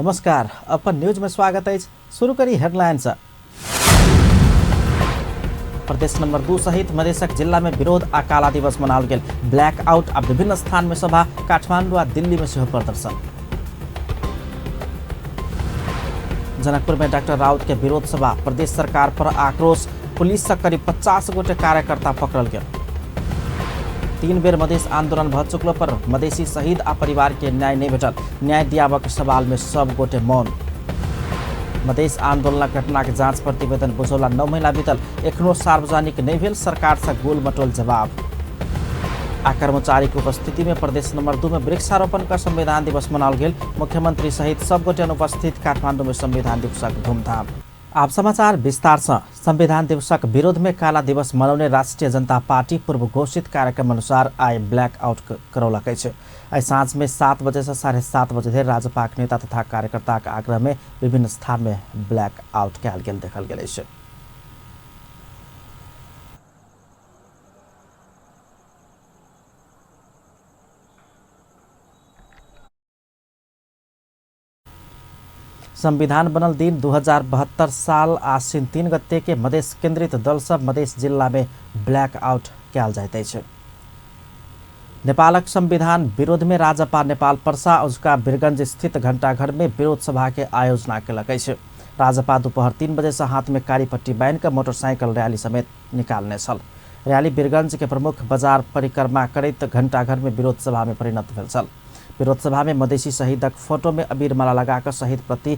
नमस्कार, अपन न्यूज में स्वागत है। शुरू करी हेडलाइन से। प्रदेश नंबर 2 सहित मधेशक जिला में विरोध आ काला दिवस मनाओल गेल। ब्लैकआउट आ विभिन्न स्थान में सभा, काठमांडू आ दिल्ली में सेहो प्रदर्शन। जनकपुर में डॉक्टर राउत के विरोध सभा, प्रदेश सरकार पर आक्रोश, पुलिस से करीब 50 गोटे कार्यकर्ता पकड़ल गेल। 3 बेर मधेश आंदोलन भ चुकलो पर मधेसी शहीद आ परिवार के न्याय नहीं भेटल। न्याय दियाबऽ के सवाल में सब गोटे मौन। मधेश आंदोलनक घटना के जांच प्रतिवेदन बुझौला 9 महीना बीतल, एखनो सार्वजनिक नहीं भेल सरकार से गोल मटोल जवाब। आ कर्मचारी के उपस्थिति में प्रदेश नंबर 2 में वृक्षारोपण का संविधान दिवस मनाओल गेल। मुख्यमंत्री सहित सब गोटे अनुपस्थित। काठमांडू में संविधान दिवसक धूमधाम। आप समाचार विस्तार से। संविधान दिवसक विरोध में काला दिवस मनाउने राष्ट्रिय जनता पार्टी पूर्व घोषित कार्यक्रम अनुसार आइ ब्लैकआउट करौलक अछि। आइ साँझ में 7 बजे से 7:30 बजे धरि राजपाक नेता तथा कार्यकर्ताक आग्रह में विभिन्न स्थान में ब्लैकआउट कयल गेल देखल गेल अछि। संविधान बनल दिन 2072 साल आश्विन 3 गते के मधेश केंद्रित दल सब मधेश जिला में ब्लैकआउट कयल जाइत अछि। नेपालक संविधान विरोध में राजपा नेपाल पर्सा उजका वीरगंज स्थित घंटाघर में विरोध सभा के आयोजना केलक अछि। राजपा दोपहर 3 बजे से हाथ में कारी पट्टी बान्हि कऽ मोटरसाइकिल रैली समेत निकालने छल। रैली वीरगंज के प्रमुख बाजार परिक्रमा करैत घंटाघर में विरोध सभा में परिणत भेल छल। विरोध सभा में मधेसी शहीदक फोटो में अबीर माला लगाकर शहीद प्रति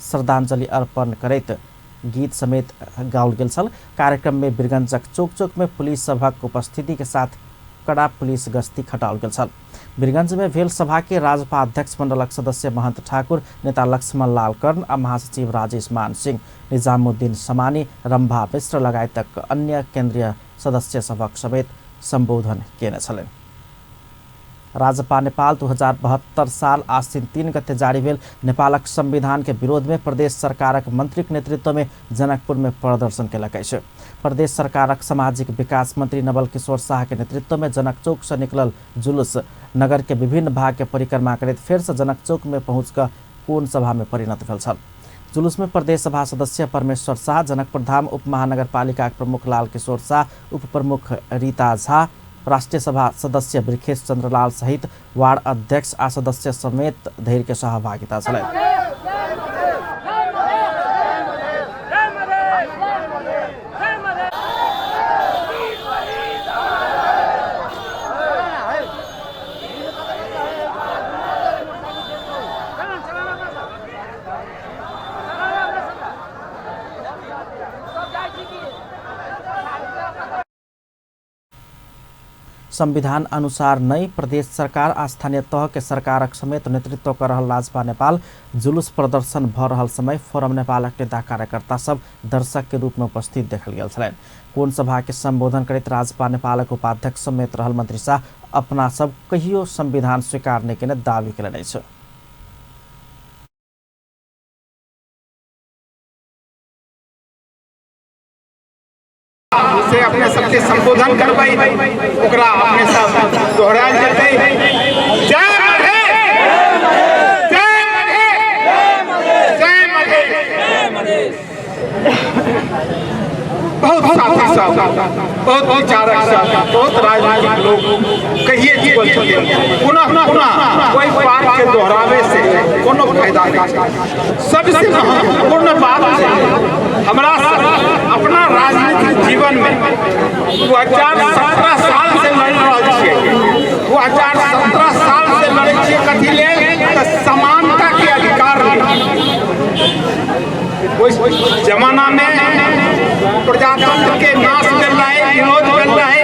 श्रद्धांजलि अर्पण करैत गीत समेत गाओल गेल छल। कार्यक्रम में वीरगंजक चौक चौक में पुलिस सभक उपस्थिति के साथ कड़ा पुलिस गश्ती खटाओल गेल छल। वीरगंज में भेल सभा के राजपा अध्यक्ष मंडलक सदस्य महंत ठाकुर, नेता लक्ष्मण लाल कर्ण आ महासचिव राजेश मान सिंह, निजामुद्दीन समानी, रंभा मिश्र लगायतक अन्य केंद्रीय सदस्य सभक समेत संबोधन केने छलनि। राजपा नेपाल 2072 साल आश्विन 3 गते जारी भेल नेपालक संविधान के विरोध में प्रदेश सरकारक मंत्रीक नेतृत्व में जनकपुर में प्रदर्शन केलक अछि। प्रदेश सरकारक सामाजिक विकास मंत्री नवल किशोर शाह के नेतृत्व में जनक चौक से निकलल जुलूस नगर के विभिन्न भाग के परिक्रमा करैत फेर से जनक चौक में पहुँच कऽ कोण सभा में परिणत भेल छल। जुलूस में प्रदेश सभा सदस्य परमेश्वर शाह, जनकपुर धाम उप महानगरपालिका प्रमुख लाल किशोर शाह, उप प्रमुख रीता झा, राष्ट्रीय सभा सदस्य वृखेश चंद्रलाल सहित वार्ड अध्यक्ष आ सदस्य समेत धैर्य के सहभागिता छलनि। संविधान अनुसार नै प्रदेश सरकार आ स्थानीय तह के सरकारक समेत नेतृत्व कर रहल राजपा नेपाल जुलूस प्रदर्शन भ रहल समय फोरम नेपालक नेता कार्यकर्ता सब दर्शक के रूप में उपस्थित देखल गेल छलनि। कोण सभा के संबोधन करैत राजपा नेपालक उपाध्यक्ष समेत रहल मंत्री शाह अपना सब कहियो संविधान स्वीकार नहि केने दावी केलनि अछि। से अपने सबके संबोधन करबै, ओकरा अपने सब दोहरायल जेतै। जय मधेश, जय मधेश, जय मधेश। बहुत साथी सब, बहुत विचारक सब, बहुत राजनीतिक लोग कहिए चुकल छथिन, पुनः पुनः कोई बात के दोहरावे से कोनो फायदा नहीं। सबसे महत्वपूर्ण बात छै हमरा अपना राजनीतिक जीवन में 2017 साल से लड़ रहल छियै। 2017 साल से लड़ै छियै कथी लेल? तऽ समानता के अधिकार लेल। ओहि जमाना में प्रजातंत्र के नाश भेल रहै, विरोध भेल रहै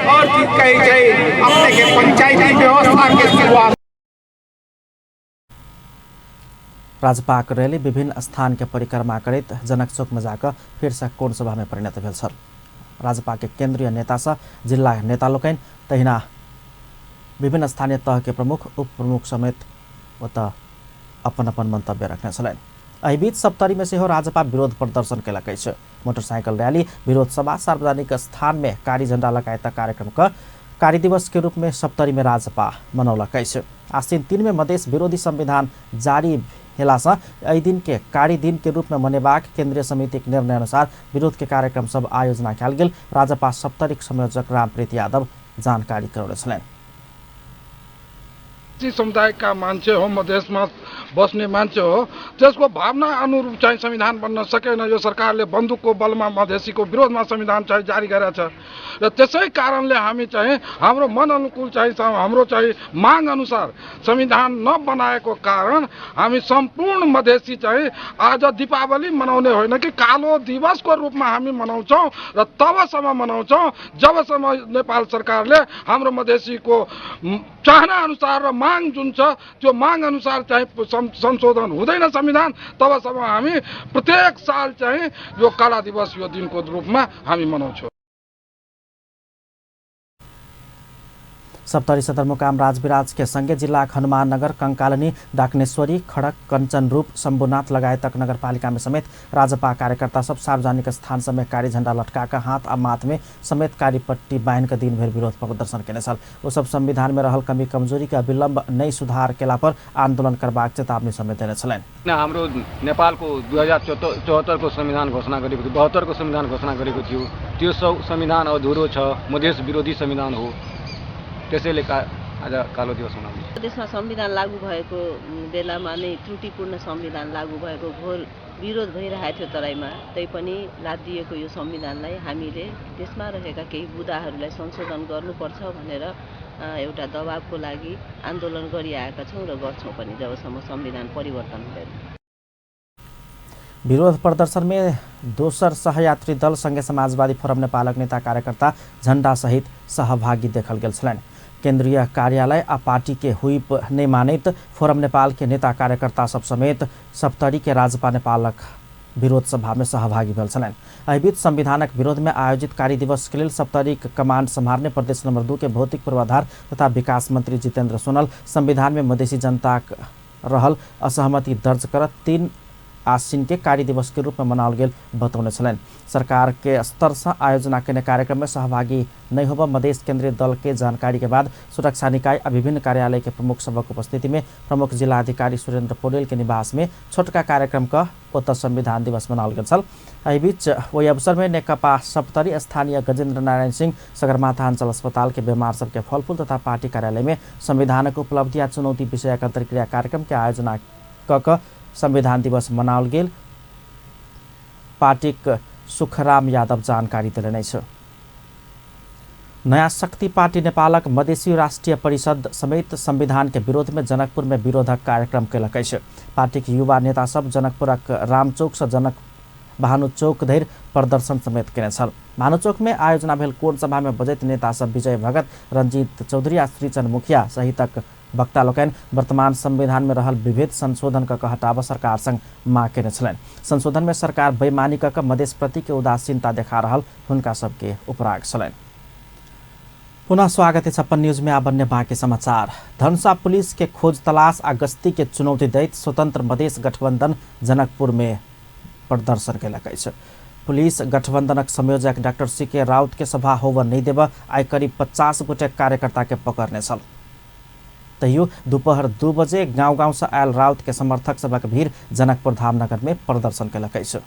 और की कहै छै अपने के पंचायती व्यवस्था के शुरुआत। राजपाक रैली विभिन्न स्थान के परिक्रमा करैत जनक चौक में जाकर फिर से कोण सभा में परिणत भेल छल। राजपा के केंद्रीय नेता सँ जिला नेता लोकनि तहिना विभिन्न स्थानीय तह के प्रमुख उप प्रमुख समेत ओतऽ अपन अपन मंतव्य रखने छलनि। एहि बीच सप्तरी में सेहो राजपा विरोध प्रदर्शन केलक अछि। मोटरसाइकिल रैली, विरोध सभा, सार्वजनिक स्थान में कारी झंडा लगायत कार्यक्रम क कार्य दिवस के रूप में सप्तरी में राजपा मनौलक अछि। आश्विन 3 में मधेश विरोधी संविधान जारी भेलासँ एहि दिन के कारी दिन के रूप में मनेबाक केंद्रीय समितिक निर्णय अनुसार विरोध के कार्यक्रम सब आयोजना कयल गेल राजपा सप्तरीक संयोजक रामप्रीत यादव जानकारी करौने छलनि। समुदायका मान्छे हो, मधेसमा बस्ने मान्छे हो, त्यसको भावना अनुरूप चाहिँ संविधान बन्न सकेन। यो सरकारले बन्दुकको बलमा मधेसीको विरोधमा संविधान चाहिँ जारी गरेको छ र त्यसै कारणले हामी चाहिँ हाम्रो मन अनुकूल चाहिँ हाम्रो चाहिँ माग अनुसार संविधान नबनाएको कारण हामी सम्पूर्ण मधेसी चाहिँ आज दीपावली मनाउने होइन कि कालो दिवसको रूपमा हामी मनाउँछौँ र तबसम्म मनाउँछौँ जबसम्म नेपाल सरकारले हाम्रो मधेसीको चाहना अनुसार र माग जुन छ त्यो माग अनुसार चाहिँ संशोधन हुँदैन संविधान, तबसम्म हामी प्रत्येक साल चाहिँ यो काला दिवस यो दिनको रूपमा हामी मनाउँछौँ। सप्तरी सदरमुकाम राजविराज के संगे जिला हनुमाननगर, कंकालनी, डाकनेश्वरी, खड़क, कंचनरूप, शंभुनाथ लगायतक नगरपालिका में समेत राजपा कार्यकर्ता सब सार्वजनिक स्थान समेत कारी झण्डा लटकाकर हाथ आ माथ में समेत कारी पट्टी बान्हि कऽ दिनभरि विरोध प्रदर्शन केने छल। ओ सब संविधान में रहल कमी कमजोरी के अविलंब नहि सुधार केला पर आंदोलन करबाक चेतावनी समेत देने छलनि। हाम्रो नेपालको 2074 को संविधान घोषणा गरेको थियो, 72 को संविधान घोषणा गरेको थियो, त्यो संविधान अधुरो छ, मधेस विरोधी संविधान हो, त्यसैले आज कालो दिवस मनाउँछ। देशमा संविधान लागू भएको बेलामा नै त्रुटिपूर्ण संविधान लागू भएको घोर विरोध भइरहेको थियो तराईमा, तैपनि लादिएको यो संविधानलाई हामीले त्यसमा रहेका केही बुँदाहरूलाई संशोधन गर्नुपर्छ भनेर एउटा दबावको लागि आन्दोलन गरिआएका छौँ र गर्छौँ पनि जबसम्म संविधान परिवर्तन हुँदैन। विरोध प्रदर्शन में दोसर सहयात्री दल संगे समाजवादी फोरम नेपालक नेता कार्यकर्ता झण्डा सहित सहभागी देखल गेल छलनि। केंद्रीय कार्यालय आ पार्टी के हुइप नहि मानैत फोरम नेपाल के नेता कार्यकर्ता सब समेत सप्तरी के राजपा नेपालक विरोध सभा में सहभागी भेल छलनि। एहि बीच संविधानक विरोध में आयोजित कार्य दिवस के लेल सप्तरीक कमांड सम्हारने प्रदेश नंबर 2 के भौतिक पूर्वाधार तथा विकास मंत्री जितेंद्र सोनल संविधान में मधेसी जनताक रहल असहमति दर्ज करत 3 आश्विन के कार्य दिवस के रूप में मनाओल गेल बतौने छलनि। सरकार के स्तर से आयोजना केने कार्यक्रम में सहभागी नहीं होब मधेस केंद्रीय दल के जानकारी के बाद सुरक्षा निकाय आ विभिन्न कार्यालय के प्रमुख सभक उपस्थिति में प्रमुख जिलाधिकारी सुरेंद्र पौडेल के निवास में छोटका कार्यक्रम का ओतऽ संविधान दिवस मनाओल गेल छल। एहि बीच ओहि अवसर में नेकपा सप्तरी स्थानीय गजेंद्र नारायण सिंह सगरमाथा अंचल अस्पताल के बीमार सबके फलफूल तथा पार्टी कार्यालय में संविधानक उपलब्धि आ चुनौती विषयक अंतर्क्रिया कार्यक्रम के आयोजना कऽ संविधान दिवस मनाओल गेल पार्टीक सुखराम यादव जानकारी देलनि अछि। नया शक्ति पार्टी नेपालक मधेसी राष्ट्रिय परिषद समेत संविधान के विरोध में जनकपुर में विरोधक कार्यक्रम केलक अछि। पार्टीक युवा नेता सब जनकपुरक रामचौक से जनक भानु चौक धरि प्रदर्शन समेत केने छल। भानु चौक में आयोजना भेल कोण सभा में बजैत नेता सब विजय भगत, रंजीत चौधरी आ श्रीचंद मुखिया सहितक वक्ता लोकनि वर्तमान संविधान में रहल विविध संशोधन क हटाब सरकार संग माग केने छलनि। संशोधन में सरकार बेईमानी क मधेस प्रति के उदासीनता देखा रहल हुनका सबके उपराग छलनि। पुनः स्वागत है 56 न्यूज में। आब अन्य बाँकी समाचार। धनुषा पुलिस के खोज तलाश आ गश्ती के चुनौती दैत स्वतंत्र मधेस गठबंधन जनकपुर में प्रदर्शन केलक अछि। पुलिस गठबंधनक संयोजक डॉक्टर सी के राउत के सभा होब नहीं देब आइ करीब 50 गोटे कार्यकर्ता के पकड़ने छल। तैयो दोपहर 2 बजे गाँव गाँव से आयल राउत के समर्थक सभक भीड़ जनकपुर धामनगर में प्रदर्शन केलक अछि।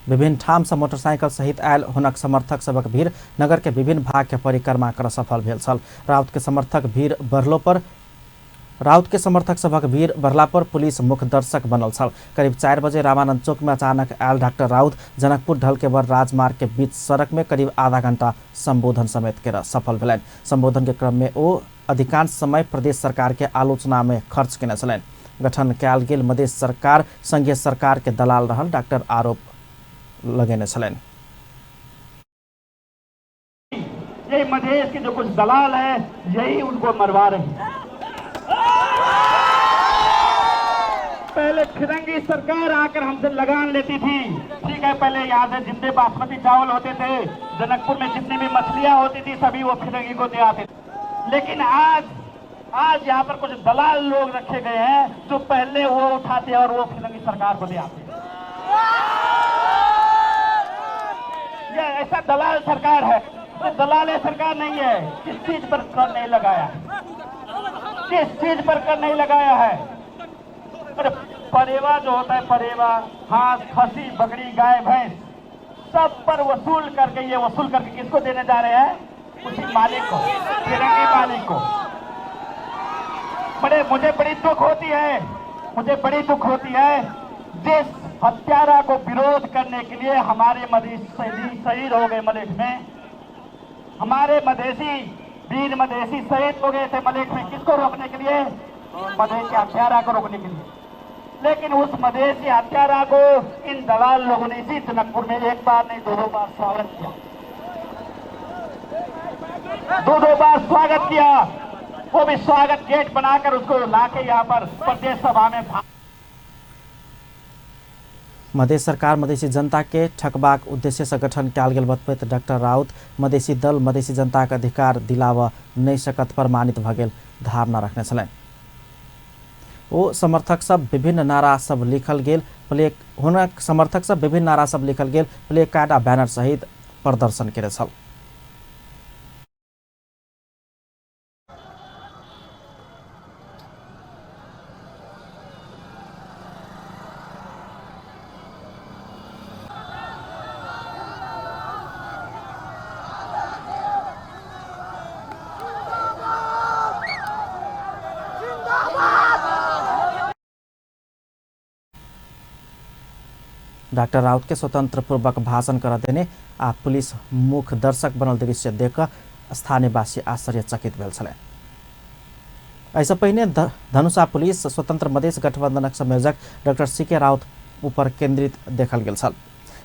विभिन्न ठाम से मोटरसाइकिल सहित आयल हुनक समर्थक सबक भीड़ नगर के विभिन्न भाग के परिक्रमा कर सफल भेल छल। राउत के समर्थक भीड़ बढ़लो पर राउत के समर्थक सभक भीड़ बढ़ला पर पुलिस मुख्य दर्शक बनल छल। करीब 4 बजे रामानंद चौक में अचानक आयल डॉक्टर राउत जनकपुर ढलकेबर राजमार्ग के बीच सड़क में करीब आधा घंटा संबोधन समेत के सफल भेलनि। संबोधन के क्रम में ओ अधिकांश समय प्रदेश सरकार के आलोचना में खर्च केने छलनि। गठन कयल गेल मधेश सरकार संघीय सरकार के दलाल रहल डॉक्टर आरोप लगेने छलनि। यही मधेश के जो कुछ दलाल है यही उनको मरवा रहे हैं। पहले फिरंगी सरकार आकर हमसे लगान लेती थी, ठीक है, पहले यहाँ से जितने बासमती चावल होते थे, जनकपुर में जितनी भी मछलियाँ होती थी सभी वो फिरंगी को दे आते थे। लेकिन आज यहाँ पर कुछ दलाल लोग रखे गए हैं जो पहले वो उठाते हैं और वो फिरंगी सरकार को दे आते हैं। यह ऐसा दलाल सरकार है, तो दलाल सरकार नहीं है। किस चीज पर कर नहीं लगाया, किस चीज पर कर नहीं लगाया है। अरे परेवा जो होता है, परेवा, हाथ, खसी, बकरी, गाय, भैंस, सब पर वसूल करके, ये वसूल करके किसको देने जा रहे हैं? उसी मालिक को, फिरंगी मालिक को। बड़े मुझे बड़ी दुख होती है, मुझे बड़ी दुख होती है जिस हत्यारा को विरोध करने के लिए हमारे मधेशी शहीद हो गए मलेठ में, हमारे मधेशी वीर मधेशी शहीद हो गए थे मलेठ में, किसको रोकने के लिए? मधेशी हत्यारा को रोकने के लिए। लेकिन उस मधेशी हत्यारा को इन दलाल लोगों ने इसी जनकपुर में एक बार नहीं दो दो बार स्वागत किया, दो दो बार स्वागत किया, वो भी स्वागत गेट बनाकर उसको लाके यहाँ पर प्रदेश सभा में। मधेश सरकार मधेसी जनता के ठकबाक उद्देश्य से गठन कयल गेल बतबैत डॉक्टर राउत मधेसी दल मधेसी जनता के अधिकार दिलाव नहि सकत प्रमाणित भ गेल धारणा रखने छलनि। ओ समर्थक सब विभिन्न नारा सब लिखल गेल प्ले हुनक समर्थक सब विभिन्न नारा सब लिखल गेल प्ले कार्ड आ बैनर सहित प्रदर्शन केने छल। डॉक्टर राउत के स्वतंत्र पूर्वक भाषण कर देने आ पुलिस मुख्य दर्शक बनल दृश्य देख स्थानीयवासी आश्चर्यचकित भेल छलै। एहिसँ पहिने धनुषा पुलिस स्वतंत्र मधेश गठबंधनक संयोजक डॉक्टर सी.के. राउत ऊपर केंद्रित देखल गेल छल।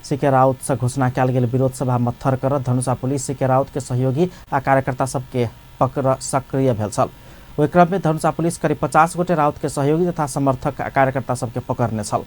सी.के. राउत से घोषणा कयल गेल विरोध सभा मत्थर कर धनुषा पुलिस सी.के. राउत के सहयोगी आ कार्यकर्ता सबके पकड़ सक्रिय भेल छल। ओहि क्रम में धनुषा पुलिस करीब 50 गोटे राउत के सहयोगी तथा समर्थक आ कार्यकर्ता सबके पकड़ने छल।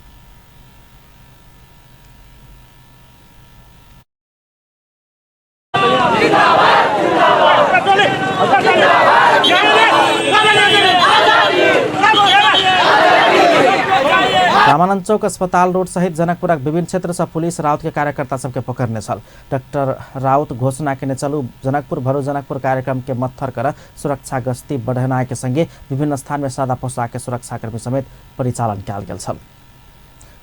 रामानंद चौक अस्पताल रोड सहित जनकपुरक विभिन्न क्षेत्र से पुलिस राउत के कार्यकर्ता सबके पकड़ने छल। डॉक्टर राउत घोषणा केने चलू जनकपुर भरो जनकपुर कार्यक्रम के मत्थर कर सुरक्षा गश्ती बढ़ेनाय के संगे विभिन्न स्थान में सादा पोशाक के सुरक्षाकर्मी समेत परिचालन कयल गेल छल।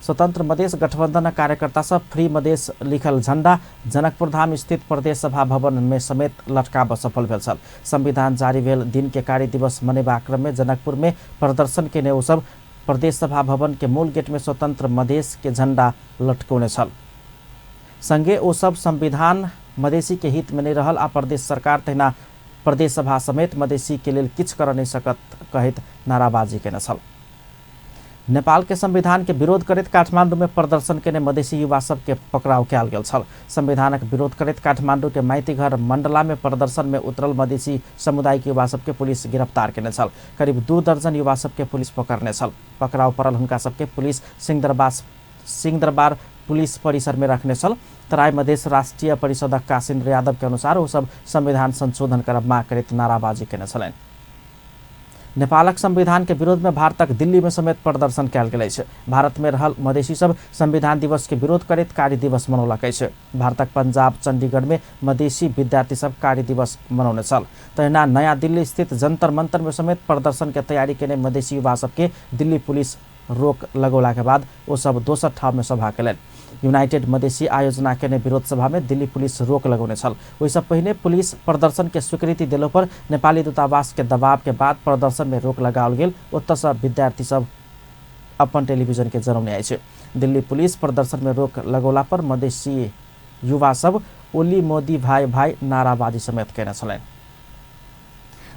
स्वतंत्र मधेश गठबंधन कार्यकर्ता सब फ्री मधेश लिखल झंडा जनकपुर धाम स्थित प्रदेश सभा भवन में समेत लटकाब सफल भेल छल। संविधान जारी भेल दिन के कार्य दिवस मनेबाक क्रम में जनकपुर में प्रदर्शन केने ओ सब प्रदेश सभा भवन के मूल गेट में स्वतंत्र मधेश के झंडा लटकौने छल। संगे ओ सब संविधान मधेसी के हित में नहीं रहल आ प्रदेश सरकार तहिना प्रदेश सभा समेत मधेसी के लेल किछु कर नहीं सकत कहैत नाराबाजी केने छल। नेपाल के संविधान के विरोध करैत काठमांडू में प्रदर्शन केने मधेसी युवा सबके पकड़ाव कयल गेल छल। संविधानक विरोध करैत काठमांडू के माइतीघर मंडला में प्रदर्शन में उतरल मधेसी समुदाय के युवा सबके पुलिस गिरफ्तार केने छल। करीब 2 दर्जन युवा सबके पुलिस पकड़ने छल। पकड़ाव पड़ल हुनका सबके पुलिस सिंहदरबार पुलिस परिसर में रखने छल। तराई मधेश राष्ट्रीय परिषदक काशिन्द्र यादव के अनुसार ओ सब संविधान संशोधन करब माग करैत नाराबाजी केने छलनि। नेपालक संविधान के विरोध में भारतक दिल्ली में समेत प्रदर्शन कयल गेल अछि। भारत में रहल मधेसी सब संविधान दिवस के विरोध करैत कार्य दिवस मनौलक अछि। भारतक पंजाब चंडीगढ़ में मधेसी विद्यार्थी सब कार्य दिवस मनौने छल। तहिना नया दिल्ली स्थित जंतर मंतर में समेत प्रदर्शन के तैयारी केने मधेसी युवा सबके दिल्ली पुलिस रोक लगौला के बाद ओ सब दोसर ठाम में सभा केलनि। यूनाइटेड मधेसी आयोजना केने विरोध सभा में दिल्ली पुलिस रोक लगौने छल। ओहिसँ पहिने पुलिस प्रदर्शन के स्वीकृति देलो पर नेपाली दूतावास के दबाव के बाद प्रदर्शन में रोक लगाओल गेल। ओतऽसँ विद्यार्थी सब अपन टेलीविजन के जनौने अछि। दिल्ली पुलिस प्रदर्शन में रोक लगौला पर मधेसी युवा सब ओली मोदी भाई भाई नाराबाजी समेत केने छलनि।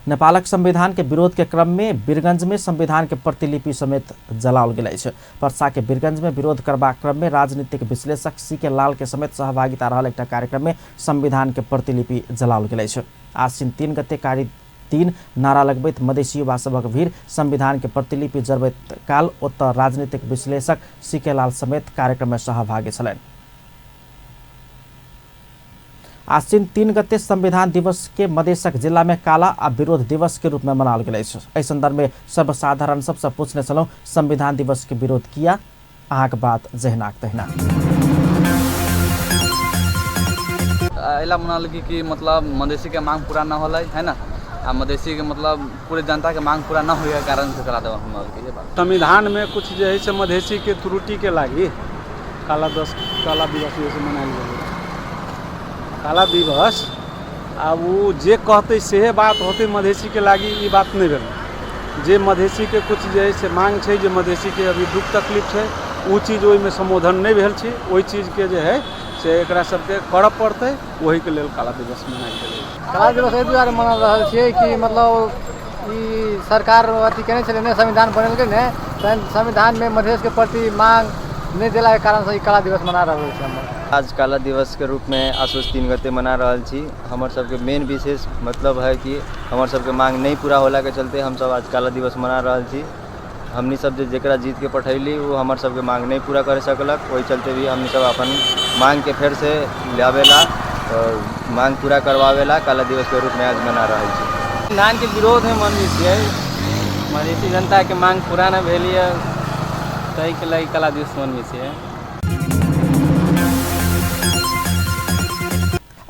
नेपालक संविधान के विरोध के क्रम में वीरगंज में संविधान के प्रतिलिपि समेत जलाओल गेल अछि। पर्सा के वीरगंज में विरोध करबाक क्रम में राजनीतिक विश्लेषक सी के लाल के समेत सहभागिता रहल एकटा कार्यक्रम में संविधान के प्रतिलिपि जलाओल गेल अछि। आश्विन 3 गते कारी 3 नारा लगबैत मधेसी युवा सभक भीड़ संविधान के प्रतिलिपि जरबैत काल ओतऽ राजनीतिक विश्लेषक सी के लाल समेत कार्यक्रम में सहभागी छलनि। आश्विन 3 गते संविधान दिवस के मधेसक जिला में काला आ विरोध दिवस के रूप में मनाओल गेल अछि। एहि संदर्भ में सर्वसाधारण सबसँ पूछने छलहुँ संविधान दिवस के विरोध किया, अहाँके बात जहिनाक तहिना। एला मनाल कि मतलब मधेसी के मांग पूरा न होलै है ना, आ मधेसी के मतलब पूरे जनता के मांग पूरा न होय के कारण से काला दिवस मनाल के बात। संविधान में कुछ जे है से मधेसी के त्रुटि के लागी काला दिवस जैसे मनायल गेलै। काला दिवस आ ओ जे कहतै सेहे बात होतै मधेसी के लागी ई बात नहीं भेलै। जे मधेसी के कुछ जे है से मांग छै, जे मधेसी के अभी दुख तकलीफ छै, ओ चीज ओहिमे संबोधन नहीं भेल छै। ओहि चीजके जे है से एकरा सबके करऽ पड़तै, ओहिके लेल काला दिवस मनायल गेलै। काला दिवस एहि दुआरे मना रहल छियै कि मतलब ई सरकार अथी केने छलै ने, संविधान बनेलकै ने, संविधानमे मधेशके प्रति मांग नहि देलाके कारणसँ ई काला दिवस मना रहल छै। हमर आज काला दिवस के रूप में आसोज 3 गते मना रहल छी। हमर सबके मेन विशेष मतलब है कि हमर सबके मांग नहीं पूरा होला के चलते हम सब आज काला दिवस मना रहल छी। हमनी सब जे जकरा जीत के पठैली वो हमर सबके मांग नहीं पूरा कर सकलक, ओहि चलते भी हमनी सब अपन मांग के फेर से लावेला और मांग पूरा करवावेला काला दिवस के रूप में आज मना रहल छी। संविधान के विरोध में मनबै छियै, मधेसी जनता के मांग पूरा न भेल यऽ ताहिके लागि काला दिवस मनबै छियै।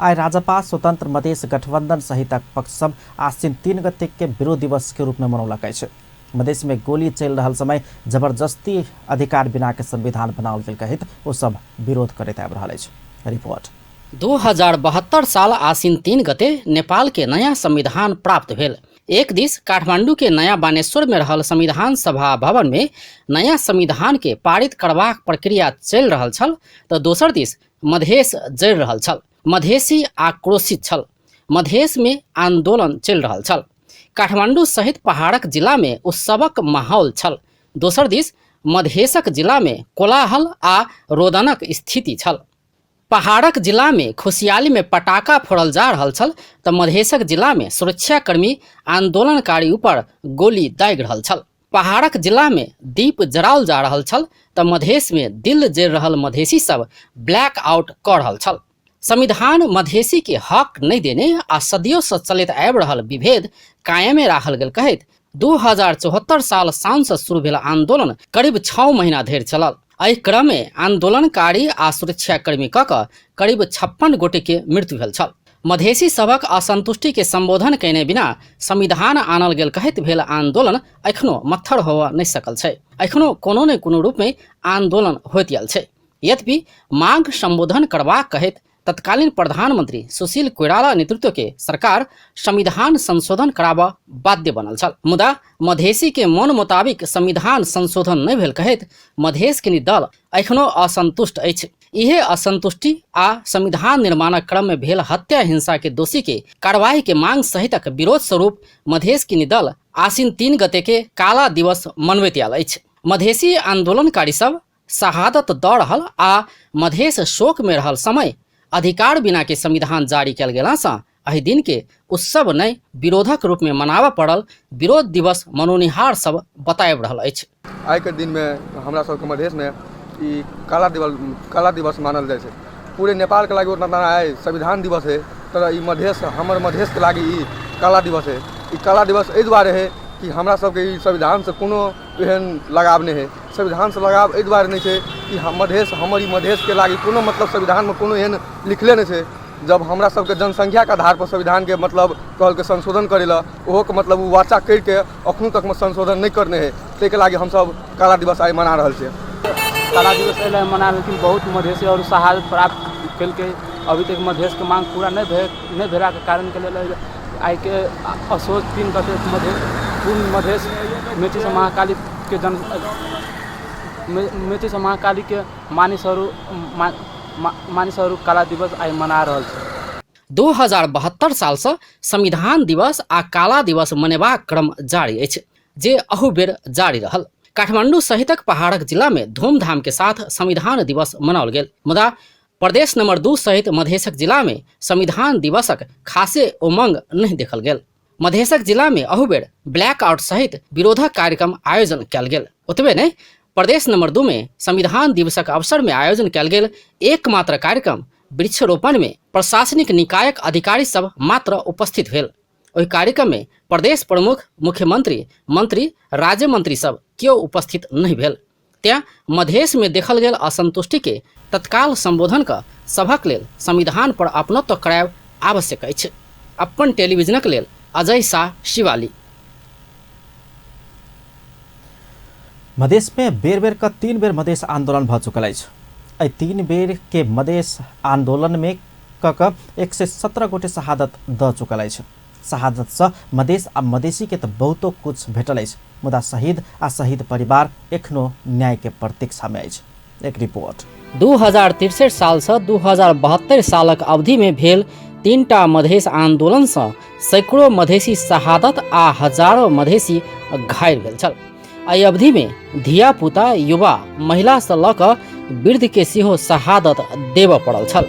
आइ राजपा स्वतंत्र मधेस गठबंधन सहितक पक्ष सब आश्विन 3 गते के विरोध दिवस के रूप में मनौलक अछि। मधेस में गोली चलि रहल समय जबरदस्ती अधिकार बिना के संविधान बनाओल गेल कहैत ओ सब विरोध करैत आबि रहल अछि। रिपोर्ट। 2072 साल आश्विन 3 गते नेपाल के नया संविधान प्राप्त भेल। एक दिस काठमांडू के नया बानेश्वर में रहल संविधान सभा भवन में नया संविधान के पारित करबाक प्रक्रिया चलि रहल छल तऽ दोसर दिस मधेस जरि रहल छल। मधेसी आक्रोशित छल। मधेस में आंदोलन चलि रहल छल। काठमांडू सहित पहाड़क जिला में उत्सवक माहौल छल। दोसर दिस मधेसक जिला में कोलाहल आ रोदनक स्थिति छल। पहाड़क जिला में खुशहाली में पटाखा फोड़ल जा रहल छल तऽ मधेसक जिला में सुरक्षाकर्मी आंदोलनकारी ऊपर गोली दागि रहल छल। पहाड़क जिला में दीप जराओल जा रहल छल तऽ मधेस में दिल जरि रहल मधेसी सब ब्लैक आउट कऽ रहल छल। संविधान मधेसी के हक नहीं देने आ सदियों से चलैत आबि रहल विभेद कायमे राखल गेल कहैत 2074 साल साउन से शुरू भेल आंदोलन करीब 6 महीना धरि चलल। एहि क्रम में आंदोलनकारी आ सुरक्षाकर्मी कऽ कऽ करीब 56 गोटे के मृत्यु भेल छल। मधेसी सभक असंतुष्टि के संबोधन कयने बिना संविधान आनल गेल कहैत भेल आंदोलन एखनो मत्थर होबऽ नहि सकल छै। एखनो कोनो ने कोनो रूप में आंदोलन होइत आयल छै। यद्यपि मांग संबोधन करबाक कहैत तत्कालीन प्रधानमंत्री सुशील कोइराला नेतृत्व के सरकार संविधान संशोधन कराबऽ बाध्य बनल छल। मुदा मधेसी के मन मुताबिक संविधान संशोधन नहि भेल कहैत मधेस के दल एखनो असंतुष्ट अछि। इहे असंतुष्टि आ संविधान निर्माणक क्रम में भेल हत्या हिंसा के दोषी के कार्रवाई के मांग सहितक विरोध स्वरूप मधेस के दल आश्विन 3 गते के काला दिवस मनबैत आयल अछि। मधेसी आंदोलनकारी सब शहादत दऽ रहल आ मधेस शोक में रहल समय अधिकार बिना के संविधान जारी कयल गेलासँ एहि दिन के उत्सव नहि विरोधक रूप में मनाबऽ पड़ल विरोध दिवस मनौनिहार सब बताबि रहल अछि। आइके दिनमे हमरा सबके मधेशमे ई काला दिवस मानल जाइ छै। पूरे नेपालके लागि उतना आइ संविधान दिवस है, तर ई मधेश हमर मधेशके लागि ई काला दिवस है। ई काला दिवस एहि दुआरे है कि हमरा सबके ई संविधानसँ कोनो एहन लगाव नहि है। संविधानसँ लगाव एहि दुआरे नहि छै कि हम मधेश हमर ई मधेशके लागि कोनो मतलब संविधानमे कोनो एहन लिखले नहि छै। जब हमरा सबके जनसंख्याके आधारपर संविधानके मतलब कहलकै संशोधन करै लए, ओहोके मतलब ओ वाचा करिके अखनो तकमे संशोधन नहि करने है। ताहिके लागि हमसब काला दिवस आइ मना रहल छियै। काला दिवस एहि लए मना रहलखिन, बहुत मधेसी आओर शहादत प्राप्त केलकै। अभी तक मधेशके मांग पूरा नहि भेलाके कारणके लेल आइके असोज 3 गते मधेश पूर्ण मधेश मेचीसँ महाकालीके जन मेचीसँ महाकालीके मानिसहरू मानिसहरू काला दिवस आइ मना रहल छै। 2072 सालसँ संविधान दिवस आ काला दिवस मनेबाक क्रम जारी अछि, जे अहू बेर जारी रहल। काठमांडू सहितक पहाड़क जिला में धूमधाम के साथ संविधान दिवस मनाओल गेल, मुदा प्रदेश नंबर 2 सहित मधेशक जिला में संविधान दिवसक खासे उमंग नहीं देखल गेल। मधेशक जिला में अहू बेर ब्लैकआउट सहित विरोधक कार्यक्रम आयोजन कयल गेल। ओतबे नहि, प्रदेश नंबर 2 में संविधान दिवसक अवसर में आयोजन कयल गेल एकमात्र कार्यक्रम वृक्षारोपण में प्रशासनिक निकायक अधिकारी सब मात्र उपस्थित भेल। ओहि कार्यक्रम में प्रदेश प्रमुख, मुख्यमंत्री, मंत्री, राज्य मंत्री सब केओ उपस्थित नहीं भेल। त्याँ मधेश में देखल गेल असंतुष्टि के तत्काल संबोधन क सभक लेल संविधान पर अपनत्व करायब आवश्यक अछि। अपन टेलीविजनक लेल अजय शाह, शिवाली। मधेश में बेर बेर क 3 बेर मधेश आंदोलन भ चुकल अछि। एहि 3 बेर के मधेश आंदोलन में क 117 गोटे शहादत द चुकल अछि। शहादत से मधेश आ मधेसी के तो बहुतो कुछ भेटल अछि, मुदा शहीद आ शहीद परिवार एखनो न्याय के प्रतीक्षा में अछि। एक रिपोर्ट। 2063 साल से 2072 सालक अवधि में भेल 3टा मधेश आंदोलन से सैकड़ों मधेसी शहादत आ हजारों मधेसी घायल भेल छल। एहि अवधि में धियापुता, युवा, महिला से लऽ कऽ वृद्ध के सेहो शहादत देबऽ पड़ल छल।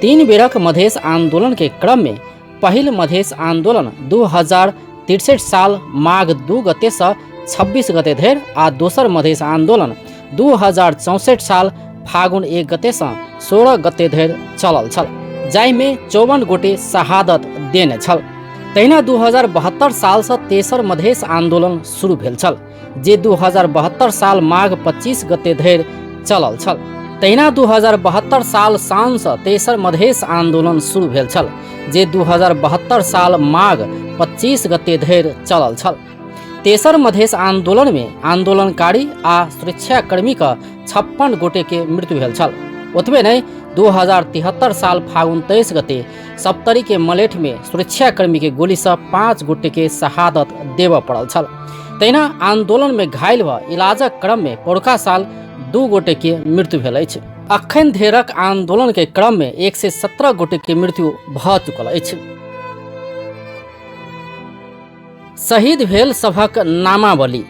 3 बेरक मधेश आंदोलन के क्रम में पहिल मधेश आंदोलन 2063 साल माघ 2 गते से 26 गते धरि आ दोसर मधेश आंदोलन 2064 साल फागुन 1 गते से 16 गते धरि चलल छल, जाहिमे 54 गोटे शहादत देने छल। तहिना 2072 साल से तेसर मधेश आंदोलन शुरू भेल छल, जे 2072 साल माघ 25 गते धरि चलल छल। तहिना 2072 साल साउन से तेसर मधेश आंदोलन शुरू भेल छल, जे 2072 साल माघ 25 गते धरि चलल छल। तेसर मधेश आंदोलन में आंदोलनकारी आ सुरक्षाकर्मी का 56 गोटे के मृत्यु भेल छल। ओतबे नहीं, 2073 साल फागुन 23 गते सप्तरी के मलेठ में सुरक्षाकर्मी के गोली से 5 गोटे के शहादत देबऽ पड़ल छल। तहिना आंदोलन में घायल भ इलाजक क्रम में पौरका साल 2 गोटे के मृत्यु भेल अछि। अखन धरिक आंदोलन के क्रम में 117 गोटे के मृत्यु भ चुकल अछि। शहीद भेल सभक नामावली।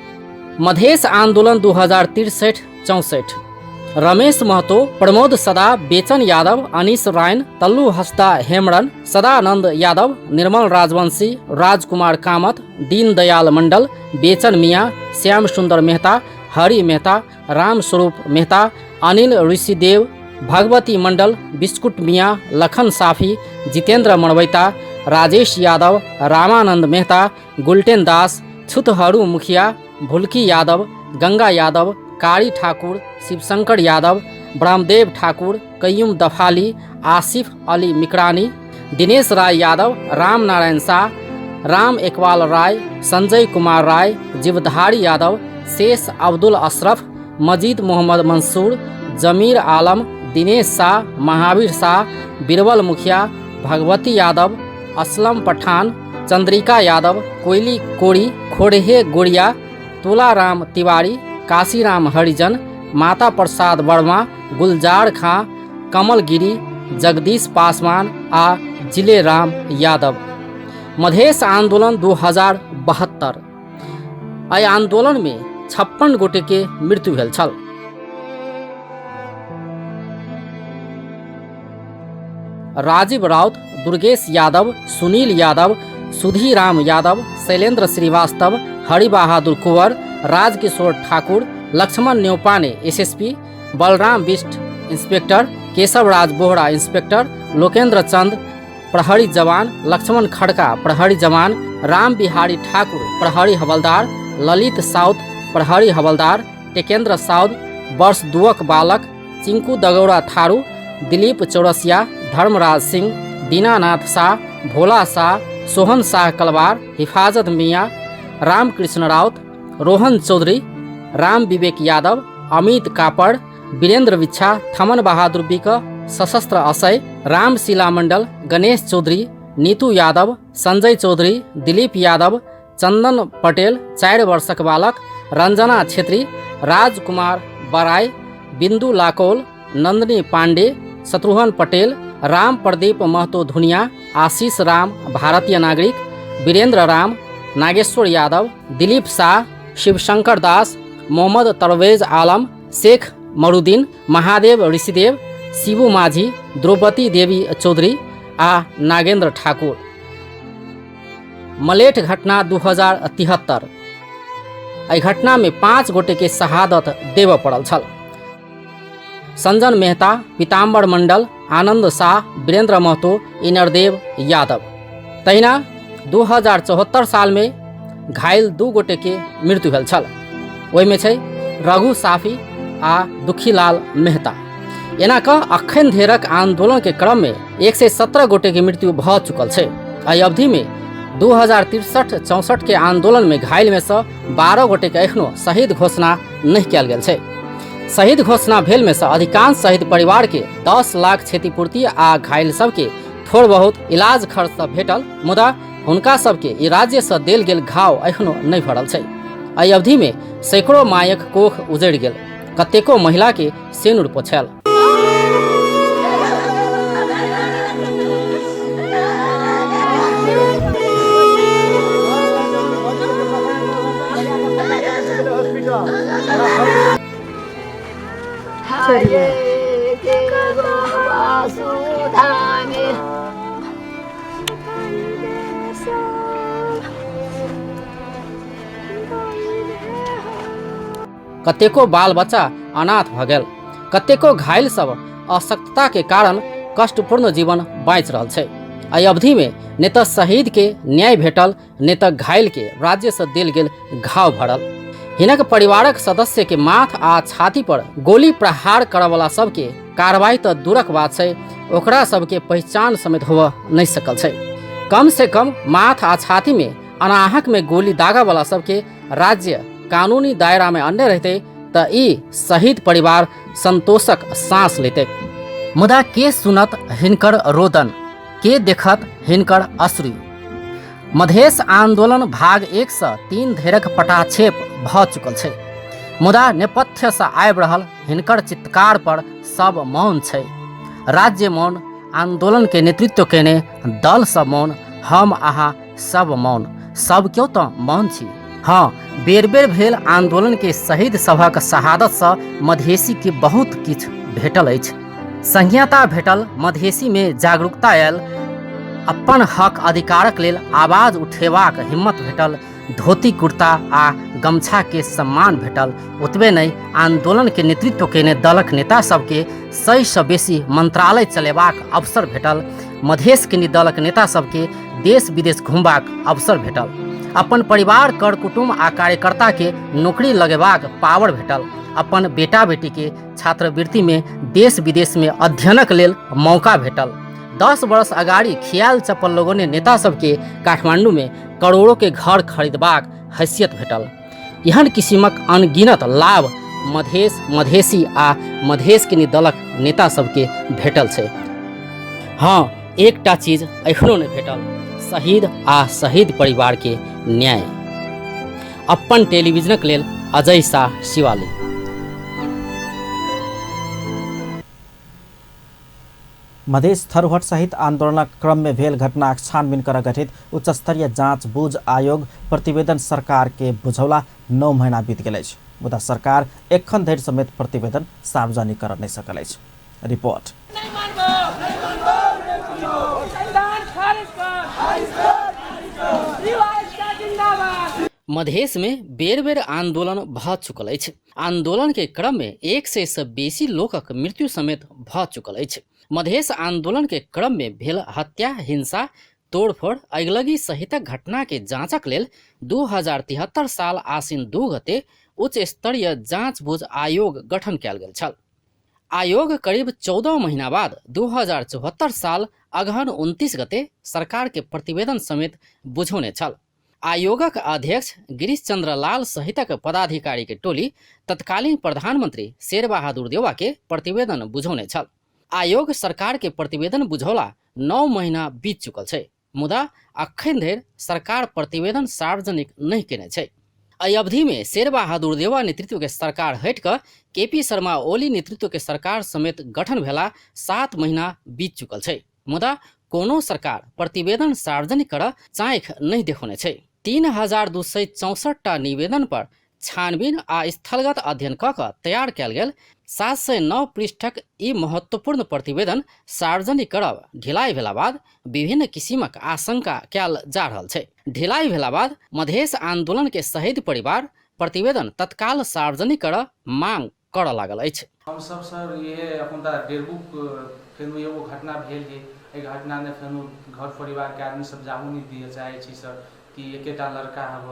मधेश आंदोलन 2063-64 रमेश महतो, प्रमोद सदा, बेचन यादव, अनिश रायन, तल्लू हसदा हेमरन, सदानंद यादव, निर्मल राजवंशी, राजकुमार कामत, दीनदयाल मंडल, बेचन मियाँ, श्याम सुंदर मेहता, हरि मेहता, रामस्वरूप मेहता, अनिल ऋषिदेव, भगवती मंडल, बिस्कुट मियाँ, लखन साफी, जितेंद्र मणवैता, राजेश यादव, रामानंद मेहता, गुलटेन दास, छुतहरू मुखिया, भुल्की यादव, गंगा यादव, कारी ठाकुर, शिवशंकर यादव, ब्रह्मदेव ठाकुर, कयूम दफाली, आसिफ अली मिकरानी, दिनेश राय यादव, राम नारायण शाह, राम एकवाल राय, संजय कुमार राय, जीवधारी यादव, शेष अब्दुल अशरफ, मजीद मोहम्मद मंसूर, जमीर आलम, दिनेश शाह, महावीर शाह, बिरबल मुखिया, भगवती यादव, असलम पठान, चंद्रिका यादव, कोयली कोरी, खोड़हे गोरिया, तुलाराम तिवारी, काशीराम हरिजन, माता प्रसाद वर्मा, गुलजार खां, कमल गिरी, जगदीश पासवान आ जिलेराम यादव। मधेश आंदोलन 2072 एहि आंदोलन में 56 गोटे के मृत्यु भेल छल। राजीव राउत, दुर्गेश यादव, सुनील यादव, सुधीराम यादव, शैलेंद्र श्रीवास्तव, हरिबहादुर कुंवर, Rajkishore Thakur, Laxman Neupane SSP, Balram Bisht inspector, Keshavraj Bohra inspector, Lokendra Chand प्रहरी जवान, लक्ष्मण खड़का प्रहरी जवान, राम बिहारी ठाकुर प्रहरी हवलदार, ललित साउद प्रहरी हवलदार, टेकेंद्र साउद वर्ष 2 बालक, चिंकू दगौरा थारू, दिलीप चौरसिया, धर्मराज सिंह, दीनानाथ शाह, भोला शाह, सोहन शाह कलवार, हिफाजत मियाँ, रामकृष्ण राउत, रोहन चौधरी, राम विवेक यादव, अमित कापड़, वीरेन्द्र बिच्छा, थमन बहादुर बिक, सशस्त्र असय, रामशिला मण्डल, गणेश चौधरी, नीतू यादव, संजय चौधरी, दिलीप यादव, चन्दन पटेल 4 वर्षक बालक, रञ्जना छेत्री, राजकुमार बराई, बिन्दु लाकौल, नन्दनी पाण्डे, शत्रुघ्न पटेल, राम प्रदीप महतो धुनिया, आशीष राम भारतीय नागरिक, वीरेन्द्र राम, नागेश्वर यादव, दिलीप शाह, शिवशंकर दास, मोहम्मद तरवेज आलम, शेख मरुद्दीन, महादेव ऋषिदेव, शिबू माझी, द्रौपदी देवी चौधरी आ नागेन्द्र ठाकुर। मलेठ घटना 2073। एहि घटनामे 5 गोटेके शहादत देबय पड़ल छल। संजन मेहता, पीताम्बर मंडल, आनंद शाह, वीरेंद्र महतो, इनरदेव यादव। तहिना 2074 सालमे घायल 2 गोटेके मृत्यु भेल छल। ओहिमे छै रघु साफी आ दुखीलाल मेहता। एना कऽ अखन धरिक आंदोलनके क्रममे 117 गोटेके मृत्यु भऽ चुकल छै। एहि अवधिमे 2063-64 के आंदोलनमे घायलमे सँ 12 गोटेके एखनो शहीद घोषणा नहि कयल गेल छै। शहीद घोषणा भेलमे सँ अधिकांश शहीद परिवारके 10 लाख क्षतिपूर्ति आ घायल सबके थोड़ बहुत इलाज खर्च तऽ भेटल, मुदा हुनका सबके ई राज्यसँ देल गेल घाव एखनो नहि भरल छै। एहि अवधिमे सैकड़ों मायक कोख उजड़ि गेल, कतेको महिलाके सेनुर पोछायल। कतेको बाल बच्चा अनाथ भऽ गेल, कतेको घायल सब अशक्तता के कारण कष्टपूर्ण जीवन बाँचि रहल छै। एहि अवधिमे ने तऽ शहीद के न्याय भेटल, ने तऽ घायल के राज्यसँ देल गेल घाव भरल। हिनक परिवारक सदस्य के माथ आ छाती पर गोली प्रहार करऽवला सबके कार्रवाई तऽ दूरक बात छै, ओकरा सबके पहचान समेत होबऽ नहि सकल छै। कम से कम माथ आ छाती में अनाहक में गोली दागऽवला सबके राज्य कानूनी दायरा में अनने रहते तऽ ई शहीद परिवार संतोषक सांस लेते। मुदा के सुनत हिनकर रोदन, के देखत हिनकर अश्रु। मधेश आंदोलन भाग 1 से 3 धरिक पटाक्षेप भऽ चुकल छै, मुदा नेपथ्यसँ आबि रहल हिनकर चित्कार पर सब मौन छै। राज्य मौन, आंदोलन के नेतृत्व केने दल सब मौन, हम अहाँ सब मौन, सब क्यों तऽ मौन छी। हाँ, बेर बेर भेल आंदोलन के शहीद सभक शहादतसँ मधेसी के बहुत किछु भेटल अछि। संहिता भेटल, मधेसी में जागरूकता आयल, अपन हक अधिकारक लेल आवाज उठेबाक हिम्मत भेटल, धोती कुर्ता आ गमछा के सम्मान भेटल। ओतबे नहि, आंदोलन के नेतृत्व केने दलक नेता सबके 100 सँ बेसी मंत्रालय चलेबाक अवसर भेटल, मधेश के दलक नेता सबके देश विदेश घुमबाक अवसर भेटल, अपन परिवार कर कुटुम्ब आ कार्यकर्ता के नौकरी लगेबाक पावर भेटल, अपन बेटा बेटी के छात्रवृत्ति में देश विदेश में अध्ययनक लेल मौका भेटल। 10 वर्ष अगाडि खियाल चप्पल लगौने नेता सबके काठमांडू में करोड़ों के घर खरीदबाक हैसियत भेटल। एहन किसिमक अनगिनत लाभ मधेश, मधेसी आ मधेश के दलक नेता सबके भेटल छै। हाँ, एकटा चीज एखनो नहि भेटल, शहीद आ शहीद परिवार के न्याय। अपन टेलीविजनक लेल अजय शाह, शिवाली। मधेश थरूहट सहित आंदोलनक क्रम में भेल घटनाक छानबीन कर गठित उच्चस्तरीय जांच बुझ आयोग प्रतिवेदन सरकार के बुझौला 9 महीना बीत गेल अछि, मुदा सरकार एखन धरि समेत प्रतिवेदन सार्वजनिक कर नहि सकल अछि। रिपोर्ट। मधेश में बेर बेर आंदोलन भऽ चुकल अछि। आंदोलन के क्रम में 100 से बेसी लोकक मृत्यु समेत भऽ चुकल अछि। मधेश आंदोलन के क्रम में भेल हत्या, हिंसा, तोड़फोड़, अगिलगी सहितक घटना के जांचक लेल 2073 साल आसिन 2 गते उच्च स्तरीय जांच बुझ आयोग गठन कयल गेल छल। आयोग करीब 14 महीना बाद 2074 साल अगहन 29 गते सरकार के प्रतिवेदन समेत बुझौने छल। आयोगक अध्यक्ष गिरीश चंद्र लाल सहितक पदाधिकारी के टोली तत्कालीन प्रधानमंत्री शेरबहादुर देउवा के प्रतिवेदन बुझौने छल। आयोग सरकार के प्रतिवेदन बुझौला 9 महीना बीत चुकल छै, मुदा अखन धरि सरकार प्रतिवेदन सार्वजनिक नहि केने छै। एहि अवधि में शेरबहादुर देउवा नेतृत्व के सरकार हटि कऽ केपी शर्मा ओली नेतृत्व के सरकार समेत गठन भेला 7 महीना बीत चुकल छै, मुदा कोनो सरकार प्रतिवेदन सार्वजनिक कर चाँखि नहि देखौने छै। 3264 टा निवेदन पर छानबीन आ स्थलगत अध्ययन कऽ कऽ तैयार कयल गेल 709 पृष्ठक ई महत्वपूर्ण प्रतिवेदन सार्वजनिक करब ढिलाइ भेला बाद विभिन्न किसिमक आशंका कयल जा रहल छै। ढिलाइ भेला बाद मधेश आंदोलन के शहीद परिवार प्रतिवेदन तत्काल सार्वजनिक कर मांग करऽ लागल अछि। हम सब सर ये अपन डेरबुक फेनु एगो घटना भेल है, एहि घटना ने फेनु घर परिवार के आदमी सब जाहू नहीं दिए चाहे छी सर कि एकेटा लड़का हब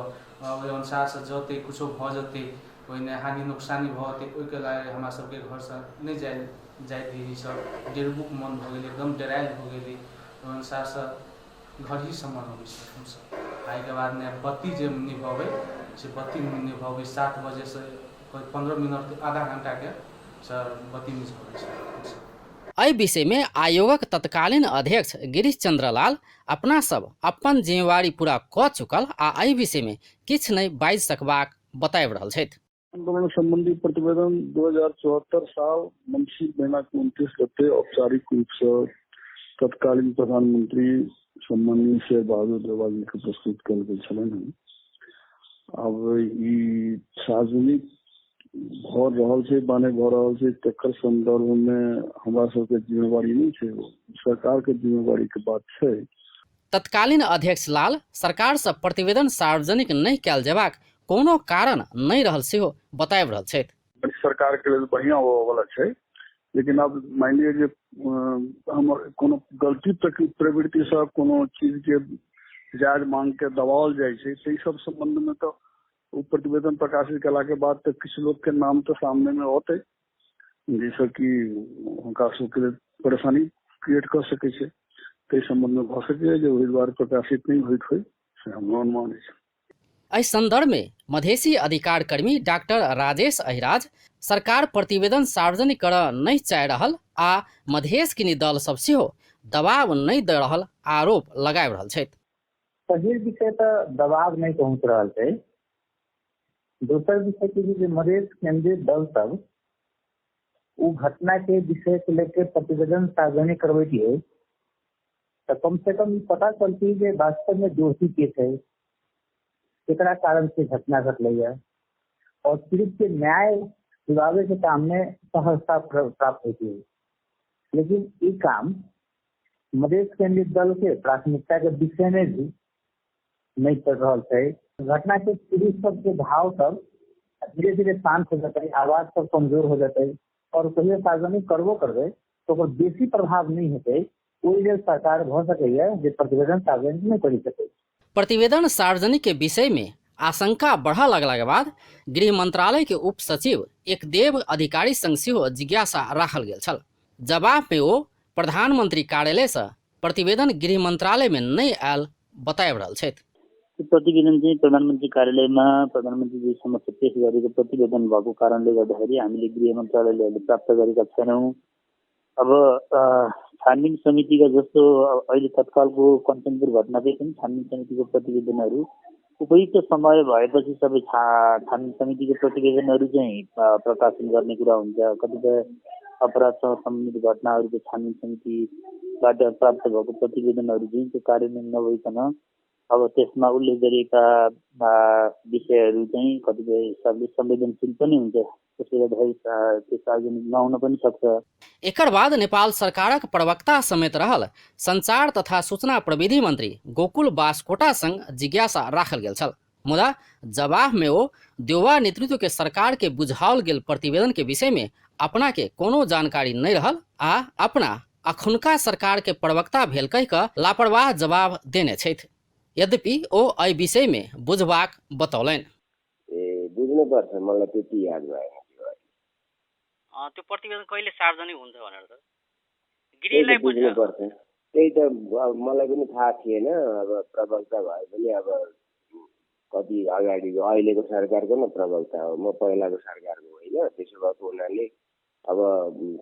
ओहि अनुसार से जते कुछो भऽ जते ओहिने हानि नुकसानी भऽ जते, ओहिके लागि हमरा सबके घरसँ नहि जाय दिही सर। डेरबुक मन भऽ गेलै, एकदम डरायल भऽ गेलै, ओहि अनुसारसँ घर ही से मनबै सर हमसब। एहिके बाद ने बत्ती जे निभबै से बत्ती निभबै 7 बजेसँ 15 मिनट आधा घंटाके सर बत्ती निभबै सर हमसब। एहि विषय में आयोगक तत्कालीन अध्यक्ष गिरीश चंद्र लाल अपना सब अपन जिम्मेवारी पूरा कऽ चुकल आ एहि विषय में किछु नहि बाजि सकबाक बताबि रहल छथि। आंदोलन संबंधी प्रतिवेदन 2074 साल मंसिर महीना के 29 गते औपचारिक रूप से तत्कालीन प्रधानमंत्री सम्माननीय शेर बहादुर देउवा जी के प्रस्तुत कयल गेल छलनि हन। अब ई सार्वजनिक भऽ रहल छै बाने भऽ रहल छै तकर संदर्भ में हमरा सबके जिम्मेवारी नहीं छै, सरकार के जिम्मेवारी के बात छै। तत्कालीन अध्यक्ष लाल सरकार से प्रतिवेदन सार्वजनिक नहीं कयल जेबाक कोनो कारण नहीं रहल सेहो बताबि रहल छथि। सरकार के लेल बढ़िया होबऽ वाला छै, लेकिन अब मानि लिअ जे हमर कोनो गलती प्रवृत्ति से कोनो चीज के जायज मांग के दबाओल जाइ छै तऽ ई सब संबंध में तो ओ प्रतिवेदन प्रकाशित कला के बाद तो किछु लोग के नाम तो सामने में औतै, जाहिसँ कि हुनका सबके परेशानी क्रिएट कऽ सकै छै। ताहि संबंध में भऽ सकैए जे ओहि दुआरे प्रकाशित नहि होइत होइ, से हमरो अनुमान अछि। एहि संदर्भ में मधेसी अधिकार कर्मी डॉक्टर राजेश अहिराज सरकार प्रतिवेदन सार्वजनिक करऽ नहि चाहि रहल आ मधेश किनी दल सब सेहो दबाव नहि दऽ रहल आरोप लगाबि रहल छथि। पहिल विषय तऽ दबाव नहि पहुँच रहल छै। दोसर विषय के जे मधेश केंद्रीय दल सब ओ घटना के विषय के लेके प्रतिवेदन सार्वजनिक करबैतियै तऽ कम से कम पता चलती जे वास्तव में दोषी के छै, केकरा कारण से घटना घटलै है और पीड़ित के न्याय दिलावे के काम में सहजता प्राप्त होती है। लेकिन ये काम मधेश केंद्रित दल के प्राथमिकता के विषय में भी नहीं चल रहा है। घटना के पीड़ित सबके भाव सब धीरे धीरे शांत हो जाता है, आवाज सब कमजोर हो जाता है और कहियो सार्वजनिक करबो करबे तो ओकर बेसी प्रभाव नहीं होते। ओहि लेल सरकार भऽ सकैया जे प्रतिवेदन सार्वजनिक नहीं करि सकै। प्रतिवेदन सार्वजनिक के विषय में आशंका बढ़ऽ लगला के बाद गृह मंत्रालय के उप सचिव एकदेव अधिकारी संग सेहो जिज्ञासा राखल गेल छल। जवाब में ओ प्रधानमंत्री कार्यालय से प्रतिवेदन गृह मंत्रालय में नहि आयल बताबि रहल छथि। प्रतिवेदन चाहिँ प्रधानमन्त्री कार्यालयमा प्रधानमन्त्रीजी समक्ष पेश गरेको प्रतिवेदन भएको कारणले गर्दाखेरि हामीले गृह मन्त्रालयले अहिले प्राप्त गरेका छैनौँ। अब छानबिन समितिका जस्तो अहिले तत्कालको कञ्चनपुर घटनाकै पनि छानबिन समितिको प्रतिवेदनहरू उपयुक्त समय भएपछि सबै छानबिन समितिको प्रतिवेदनहरू चाहिँ प्रकाशन गर्ने कुरा हुन्छ। कतिपय अपराधसँग सम्बन्धित घटनाहरूको छानबिन समितिबाट प्राप्त भएको प्रतिवेदनहरू चाहिँ त्यो कार्यान्वयन नभइकन अब त्यसमा उल्लेख गरिएका विषयहरू चाहिँ कतिपय हिसाबले संवेदनशील पनि हुन्छ, त्यसले गर्दाखेरि त्यो सार्वजनिक नहुन पनि सक्छ। एकर बाद नेपाल सरकारक प्रवक्ता समेत रहल संचार तथा सूचना प्रविधि मंत्री गोकुल बास्कोटा संग जिज्ञासा राखल गेल छल, मुदा जवाब में ओ देउवा नेतृत्व के सरकार के बुझाओल गेल प्रतिवेदन के विषय में अपना के कोनो जानकारी नहीं रहल आ अपना अखुनका सरकार के प्रवक्ता भेल कहि कऽ लापरवाह जवाब देने छथि। यद्यपि ओ एहि विषय में बुझबाक बतौलनि। ए बुझ्नुपर्छ, मलाई त्यति याद भएन। त्यो प्रतिवेदन कहिले सार्वजनिक हुन्छ भनेर त गृहलाई बुझ्नुपर्छ। त्यही त, अब मलाई पनि थाहा थिएन। अब प्रवक्ता भए पनि अब कति अगाडिको अहिलेको सरकारको न प्रवक्ता हो म, पहिलाको सरकारको होइन। त्यसो भएको हुनाले अब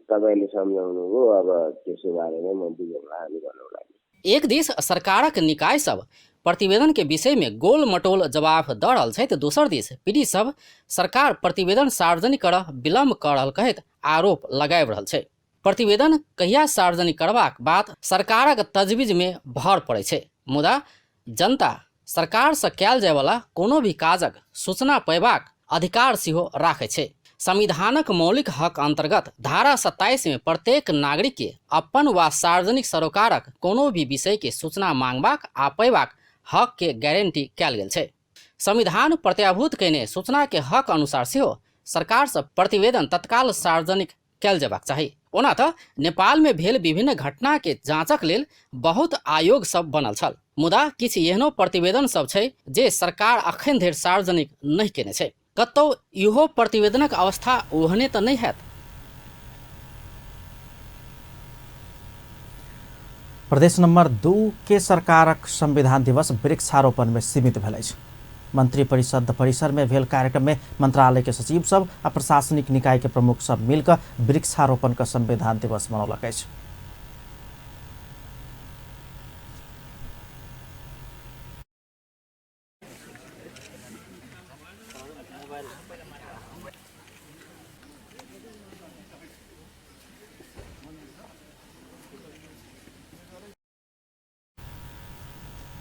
तपाईँले सम्झाउनु हो, अब त्यसो बारेमा म बुझौँला हामी गर्नुको लागि। एक दिस सरकारक निकाय सब प्रतिवेदन के विषय में गोल मटोल जवाब द रहल छै तऽ दोसर दिस पीड़ित सब सरकार प्रतिवेदन सार्वजनिक कर विलम्ब कर रहल कहैत आरोप लगाबि रहल छै। प्रतिवेदन कहिया सार्वजनिक करबाक बात सरकारक तजवीज में भर पड़ै छै, मुदा जनता सरकार से कयल जायवला कोनो भी काजक सूचना पयबाक अधिकार सेहो राखै छै। संविधानक मौलिक हक अंतर्गत धारा 27 में प्रत्येक नागरिक के अपन वा सार्वजनिक सरोकारक कोनो भी विषय के सूचना मांगबाक आ पयबाक हक के गारंटी कयल गेल छै। संविधान प्रत्याभूत कयने सूचना के हक अनुसार सेहो सरकार से प्रतिवेदन तत्काल सार्वजनिक कयल जेबाक चाही। ओना तऽ नेपाल में भेल विभिन्न घटना के जांचक लेल बहुत आयोग सब बनल छल, मुदा किछु एहनो प्रतिवेदन सब छै जे सरकार अखन धरि सार्वजनिक नहि केने छै। कतौ इहो प्रतिवेदनक अवस्था ओहने तऽ नहि हैत। प्रदेश नंबर 2 के सरकारक संविधान दिवस वृक्षारोपण में सीमित भेल अछि। मंत्री परिषद परिसर में भेल कार्यक्रम में मंत्रालय के सचिव सब आ प्रशासनिक निकाय के प्रमुख सब मिलकर वृक्षारोपण का संविधान दिवस मनौलक अछि।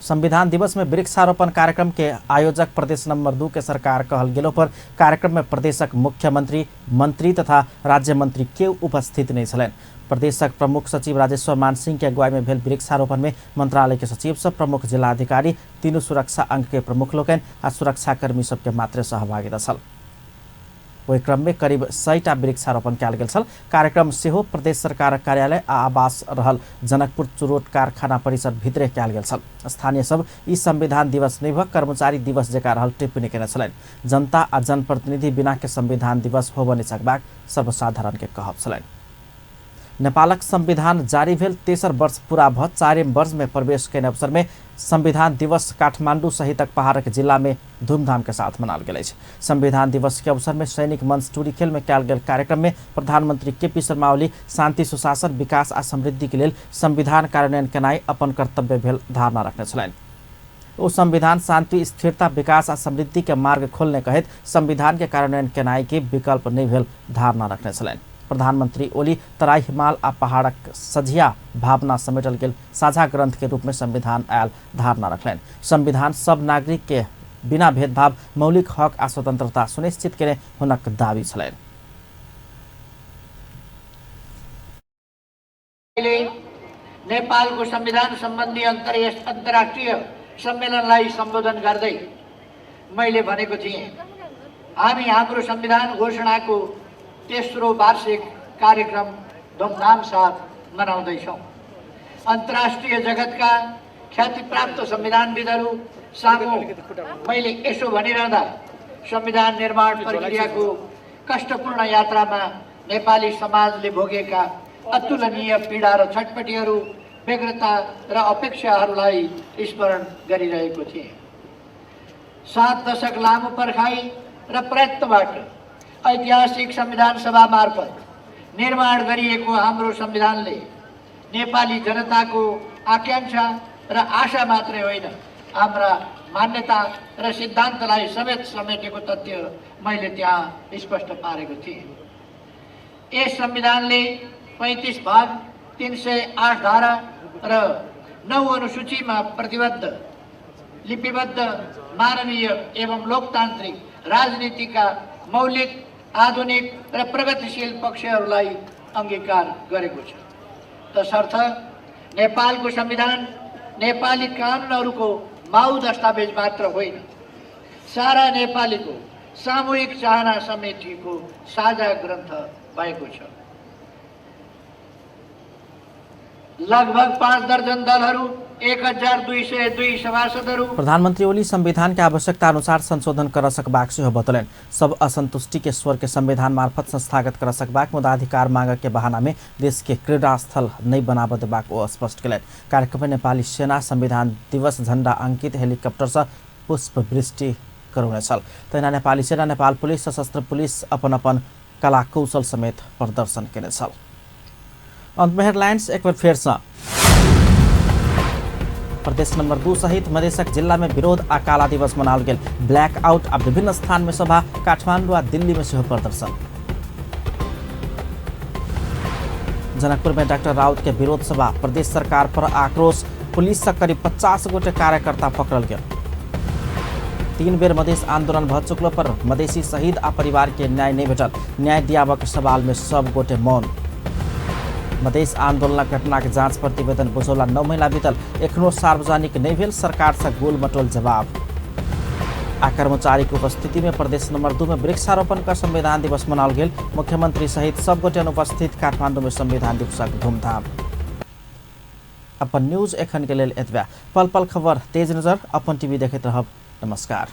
संविधान दिवस में वृक्षारोपण कार्यक्रम के आयोजक प्रदेश नंबर 2 के सरकार कहल गेलो पर कार्यक्रम में प्रदेशक मुख्यमंत्री, मंत्री तथा राज्य मंत्री के उपस्थित नहीं छलनि। प्रदेशक प्रमुख सचिव राजेश्वर मान सिंह के अगुवाई में भेल वृक्षारोपण में मंत्रालय के सचिव सब, प्रमुख जिलाधिकारी, तीनू सुरक्षा अंग के प्रमुख लोकनि आ सुरक्षाकर्मी सबके मात्र सहभागिता छल। ओहि क्रम में करीब 100टा वृक्षारोपण कयल गेल छल। कार्यक्रम सेहो प्रदेश सरकारक कार्यालय आ आवास रहल जनकपुर चुरोट कारखाना परिसर भितरे कयल गेल छल। स्थानीय सब ई संविधान दिवस नहि भऽ कर्मचारी दिवस जकाँ रहल टिप्पणी केने छलनि। जनता आ जनप्रतिनिधि बिना के संविधान दिवस होबऽ नहि सकबाक सर्वसाधारण के कहब छलनि। नेपालक संविधान जारी भेल तेसर वर्ष पूरा भऽ चारिम वर्ष में प्रवेश केने अवसर में संविधान दिवस काठमांडू सहितक पहाड़क जिला में धूमधाम के साथ मनाल गेल अछि। संविधान दिवस के अवसर में सैनिक मंच टुरीखेल में कयल गेल कार्यक्रम में प्रधानमंत्री केपी शर्मा ओली शांति, सुशासन, विकास आ समृद्धि के लेल संविधान कार्यान्वयन केनाइ अपन कर्तव्य भेल धारणा रखने छलनि। ओ संविधान शांति, स्थिरता, विकास आ समृद्धि के मार्ग खोलने कहैत संविधान के कार्यान्वयन केनाइ के विकल्प नहि भेल धारणा रखने छलनि। प्रधानमंत्री ओली तराई, हिमाल आ पहाड़क सझिया भावना समेटल गेल साझा ग्रंथ के रूप में संविधान आयल धारणा रखलनि। संविधान सब नागरिक के बिना भेदभाव मौलिक हक आ स्वतंत्रता सुनिश्चित केने हुनक दावी छलनि। नेपालको संविधान सम्बन्धी अन्तर्राष्ट्रिय सम्मेलनलाई सम्बोधन गर्दै मैले भनेको थिएँ, हामी हाम्रो संविधान घोषणाको तेस्रो वार्षिक कार्यक्रम धुमधाम साथ मनाउँदैछौँ। अन्तर्राष्ट्रिय जगतका ख्यातिप्राप्त संविधानविदहरू सामु मैले यसो भनिरहँदा संविधान निर्माण प्रक्रियाको कष्टपूर्ण यात्रामा नेपाली समाजले भोगेका अतुलनीय पीडा र छटपटीहरू, व्यग्रता र अपेक्षाहरूलाई स्मरण गरिरहेको थिएँ। 7 दशक लामो पर्खाइ र प्रयत्नबाट ऐतिहासिक संविधान सभा मार्फत निर्माण गरिएको हाम्रो संविधानले नेपाली जनताको आकांक्षा र आशा मात्रै होइन, हाम्रा मान्यता र सिद्धान्तलाई समेत समेटेको तथ्य मैले त्यहाँ स्पष्ट पारेको थिएँ। यस संविधानले 35 भाग, 308 धारा र 9 अनुसूचीमा प्रतिबद्ध लिपिबद्ध मानवीय एवं लोकतान्त्रिक राजनीतिका मौलिक, आधुनिक र प्रगतिशील पक्षहरूलाई अङ्गीकार गरेको छ। तसर्थ नेपालको संविधान नेपाली कानुनहरूको माउ दस्तावेज मात्र होइन, सारा नेपालीको सामूहिक चाहना समेटिएको साझा ग्रन्थ भएको छ। लगभग 5 दर्जन दलहरू, 1202 सभासदहरू। प्रधानमंत्री ओली संविधान के आवश्यकता अनुसार संशोधन कर सकबाक सेहो बतौलनि। सब असंतुष्टि के स्वर के संविधान मार्फत संस्थागत कर सकबाक, मुदा अधिकार मांग के बहाना में देश के क्रीड़ा स्थल नहीं बनाबऽ देबाक ओ स्पष्ट केलनि। कार्यक्रम में नेपाली सेना संविधान दिवस झंडा अंकित हेलीकॉप्टर से पुष्पवृष्टि करौने छल। तहिना नेपाली सेना, नेपाल पुलिस, सशस्त्र पुलिस अपन अपन कला कौशल समेत प्रदर्शन केने छल। अंत में हेडलाइंस एक बेर फेर सँ। प्रदेश नंबर 2 सहित मधेशक जिला में विरोध आ काला दिवस मनाओल गेल। ब्लैकआउट आ विभिन्न स्थान में सभा, काठमांडू आ दिल्ली में सेहो प्रदर्शन। जनकपुर में डॉक्टर राउत के विरोध सभा, प्रदेश सरकार पर आक्रोश, पुलिस से करीब 50 गोटे कार्यकर्ता पकड़ल गेल। 3 बेर मधेश आंदोलन भ चुकलो पर मधेशी शहीद आ परिवार के न्याय नहीं भेटल, न्याय दियाबक सवाल में सब गोटे मौन। मधेश आंदोलनक घटनाक जांच प्रतिवेदन बुझौला 9 महीना बीतल, एखनो सार्वजनिक नहीं भेल, सरकार से गोल मटोल जवाब। आ कर्मचारी के उपस्थिति में प्रदेश नंबर 2 में वृक्षारोपण का संविधान दिवस मनाओल गेल। मुख्यमंत्री सहित सब गोटे अनुपस्थित। काठमांडू में संविधान दिवसक धूमधाम। अपन न्यूज एखन के लेल एतबे। पल पल खबर, तेज नजर, अपन टीवी देखैत रहब। नमस्कार।